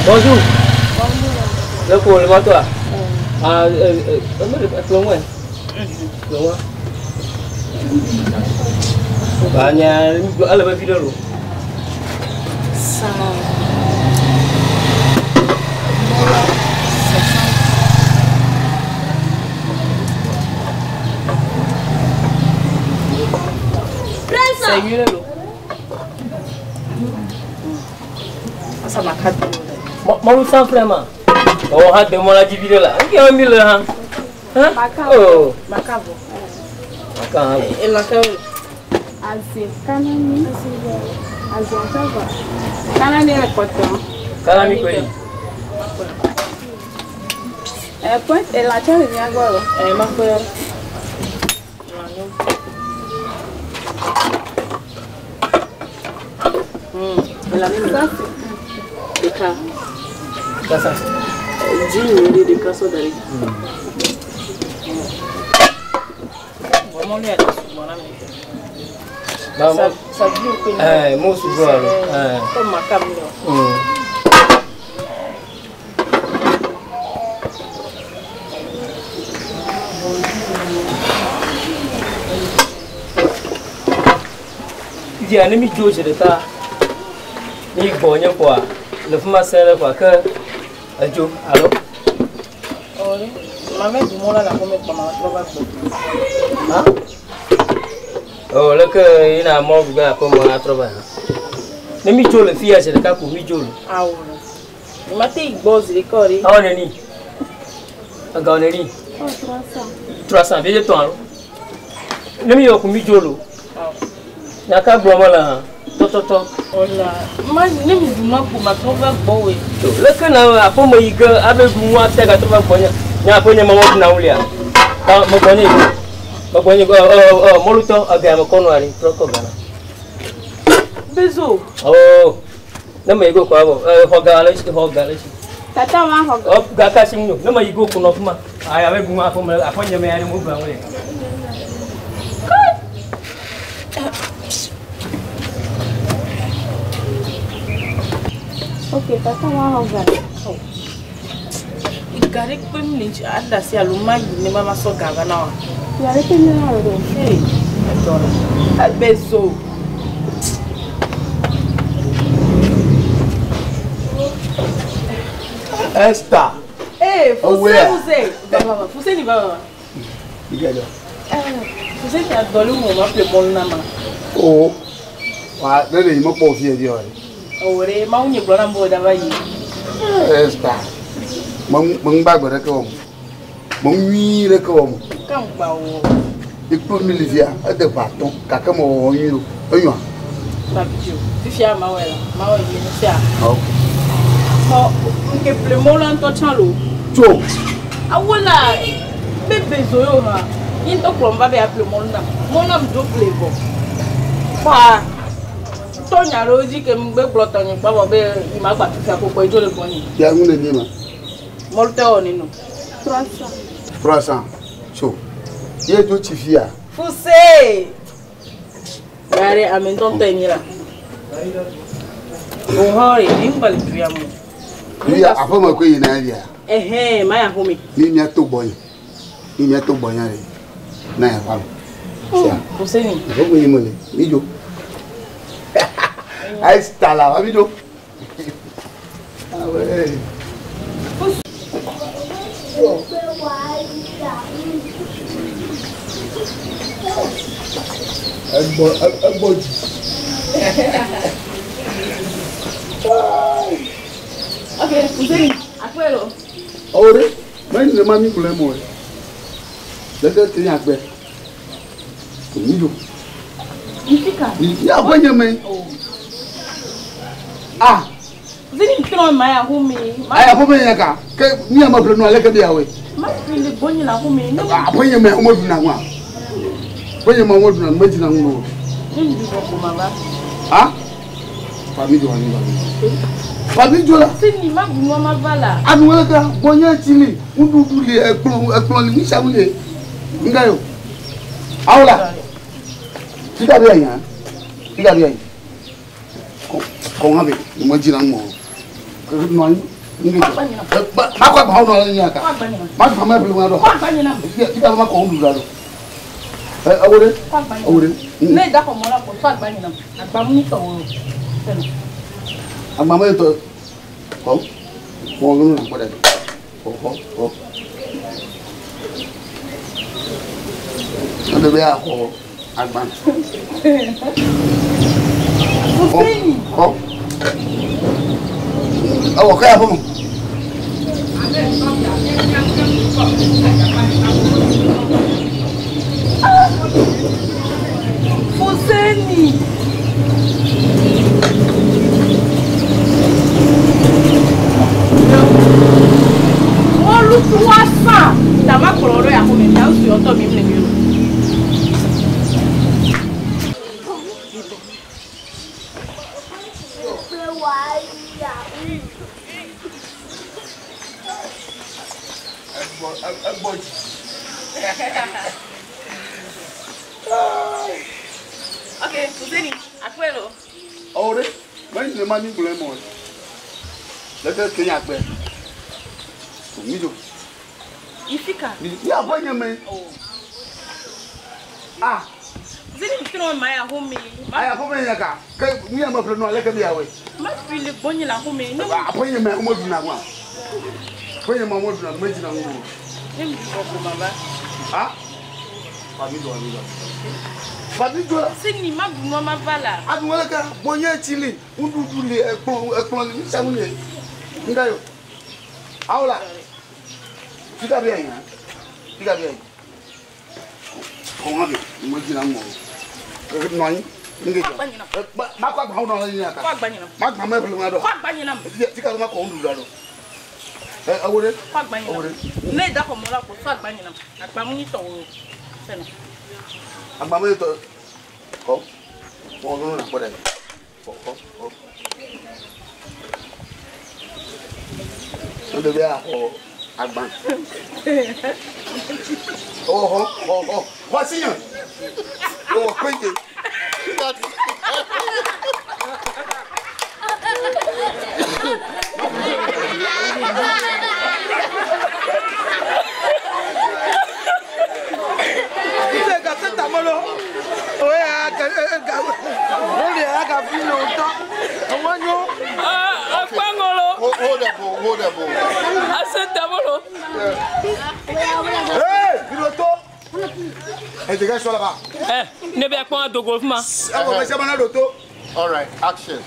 Bonjour. Le ko le ma toi. Ah kplɔ ŋue. Kplɔ ŋua. Ba nya ele be vi ɖe lo. Sa. C'est mieux lo. Ça m'a cadré. Mɔlu san filɛ ma. Ɔwɔ ha de mɔla dzi vi ɖe la. Nke mi le hã. Hã? Oh. Makavo. Maka hã. Elã ke. Azi kanani. Azi atɔvɔ. Kanani le kpɔtɔ. Kanani koe. Ɛ point elã tsɛ le mía gbɔ o. Ɛ makpɛ. Elã mi. Ɖeka. Kasa. Dzi nyui ɖe ɖeka sɔ da ɖi. Vraiment, lui, elle est souvent là, mais. Ba Ça, mo. ça vit au pays. Eh, mo sugbɔ alo. Eh. Comme ma cam, là. Fifia ne mi dzo zi ɖeka mi gbɔ nye kɔa le fi ma sẽ ɖe kɔa ke edzo alo. Oh, oui. Ma mère du monde là, la première fois, ma va Ha? Oh, leke yina mɔ ɖu ge aƒe me atrɔ va. Ne mi dzo le fia zi ɖeka ko mi dzo le. Ah, oui. Ma te gbɔ zi ɖeka o ɖe. Awɔ neni? Egawo neni? Oh, 300. 300 vie tɔn alo. Ne mi yɔ ko mi dzo lo. Ah. Nyaka gblɔ me le hã. Tɔtɔtɔ. Ɔla. Ma ne mi du ma ko ma trɔ va gbɔ woe. To leke na aƒe me yi ge abe ɖu nu ate gatrɔ va gbɔ nye. Nye aƒe nye me mɔ ɖuna ŋu lia. Ta me gbɔ nye yi. Me gbɔ nye ɔ ɔ ɔ mɔlutɔ ega me kɔ nua ɖi trɔ kɔ gana. Bezo. Oh. Ne me yi go kɔ abɔ ɛ xɔ ga le si xɔ ga le si. Tata ma xɔ Ɔ ga ka si ŋu ne me yi go ko nɔ fi ma. Ayi abe ɖu nu aƒe me aƒe nye me ya ɖe mo ɖuna ŋu lia. Ok, tata ma xɔ ga. Ga ɖe kpe mi le ŋuti ada si alo ma yi ne ma ma sɔ ga va na wa. Ya ɖe ke mi na o ɖe. Ee, edɔ la. Bezo. Esther. Ee, Oh, Fuse where? Fuse. Va va va. Fuse ni va va va. Ìgbẹ́jọ́. Fuse ni adɔli wo ma ƒle mɔlu na ma. O wa ne de yi me kpɔ fie di o. Ɔwɔ ɖe mawu nye gblɔ na mo da va yi. Esther. Me me ŋgba gbe ɖeke wɔm. Me nyui ɖeke wɔm. Kan gba wo. Ikplo mi li fia ede ƒe atɔ̃ gake me wɔwɔ nyui o. Enyoa. Babidi o. Fifia ma wɔ la. Ma wɔ yi ne sia. Ok. Xɔ nke ƒle mɔlu ŋutɔ tsã lo. Tso. Awola be bezo yo hã. Yi ŋutɔ kplɔ va be aƒle mɔlu nam. Mɔlu nam dzo ƒle vɔ. Kpa tɔnya ɖewo dzi ke ŋgbe gblɔ tɔnye kpɔ vɔ be yi ma gba fifia ko kpɔ edzo le gbɔnye. Ya ŋu ne nie ma. Mɔlu tɛ wɔ ne no. 300. 300. Tso. Ye dzo tsi fia. Fuse. Yare ame ŋutɔ ŋutɔ enyi la. O hã re mi ŋgba le du ya mo. Mi ya aƒe me koe yina ya. Ɛhɛn ma ya xɔme. Mi mia to gbɔnye. Mi mia to gbɔnye ɖe. Na ya va. Sia. Fuse ni. Aƒe me yi me le. Mi dzo. Esther la va mi dzo. Awe. Egbɔ egbɔ dzi. Ok Fuse ni akpɛ lo. Ɔwɔ ɖe mɛ ne ma mi kplɔe mɔ ye. Leke ke nya gbɛ. Mi dzo. Nfika. Mi aƒe nye me. Ah. Fuse ni trɔ ma ya xɔme. Ayi aƒe me nye ka. Ke mi ame ƒle nua leke bi yawoe. Ma fi le gbɔnye la xɔme. Ne Aƒe nye me wo me ɖuna nua. Aƒe nye me wo ɖuna me dzina ŋu o. ne mi du vɔ ko ma va. Ah. Fa mi dzo mi dzo. Fa mi dzo la. Fuse ni ma bu nua ma va la. Anu leke gbɔnye tsi li nuɖuɖu li ekplɔ ekplɔ li nusianu li. Nga yo. Awo la. Fika bi ayi hã. Fika bi ayi. Ko. Kɔn ha bɛ mo dzi na ŋmɔ. Nɔ anyi. Ma kɔ agba nɔ anyi aka. Ma fa ma ƒle ma dɔ. Kɔ agba nyina. Ti ka ma kɔ ŋu da do. Ɛ awo de. Kɔ agba nyina. Awo de. Ne da xɔ mɔ la ko sɔ agba nyina. Agba mu tɔ wo. Agba me tɔ. Kɔ. Kɔ ŋu na kɔ dɛ. Kɔ kɔ kɔ. Ne bɛ akɔ agba. Fuseni. Kɔ. Awɔ kɛ ya fɔ mo. Fuseni. Mɔlu 300. Tama kplɔ ɖo ya xɔme mia ŋsu yɔtɔ mi mle mi o. Ɛgbɔ dzi. Ok, Fuseni, akpɛ lo. Awo de. Mɛ ní ma mi gblɔ mɔ. Leke ke nya gbɛ. Mi do. Ifika. Mi aƒe nye me. Ah. Fuseni mi ma ya xɔme. Aya aƒe me nye ka. Ke mi ya me ƒle nua leke mi ya wɔe. Ma fi le gbɔnye le axɔme. Ne Aƒe nye me wo me ɖuna nua. Aƒe nye me wo ɖuna me dzina ŋu o. ne mi ɖu bɔ ma va. Ah. Fa mi do mi do. Fa mi do la. Fuseni ma ɖu nua ma va la. Adu wale ka gbɔnye tsi li ŋuɖuɖu li ekplɔ ekplɔ li nusianu li. Nga yo. Awo la. Fika bi ayi hã. Fika bi ayi. Kɔn ha bi mo dzina ŋu o. Nɔ anyi. Nge Kɔ agba nyina. Ma kɔ agba nɔ anyi aka. Kɔ agba nyina. Ma gba me ƒle ma dɔ. Kɔ agba nyina. Tika ma kɔ ŋuɖuɖu da do. Ɛ awo de. Kɔ agba nyina. Awo de. Ne da xɔ mɔ la ko sɔ agba nyina. Agba mu tɔ wo. Sɛnɛ. Agba me tɔ. Kɔ. Kɔ ŋu na kpɔ dɛ. Kɔ kɔ kɔ. Ne ɖevi axɔ agba. Oh, oh, oh, oh. Voici un. Oh, pété. Akpangolo. Hold up, hold up. Asetamolo. Hey, piloto. Hey, dégage toi là-bas. Eh, ne bɛ kpɔn adogo fuma. Ah, bon, mais c'est mon auto. All right, action.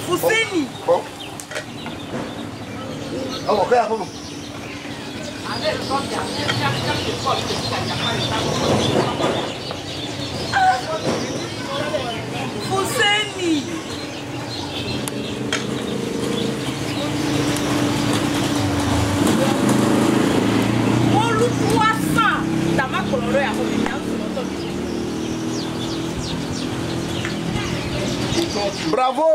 Fuseni. Bon. Oh, ok, bon. Fuseni. Mɔlu 300. Tama kplɔ ɖo ya xɔme mia ŋsu yɔtɔ mi mle mi o. Bravo.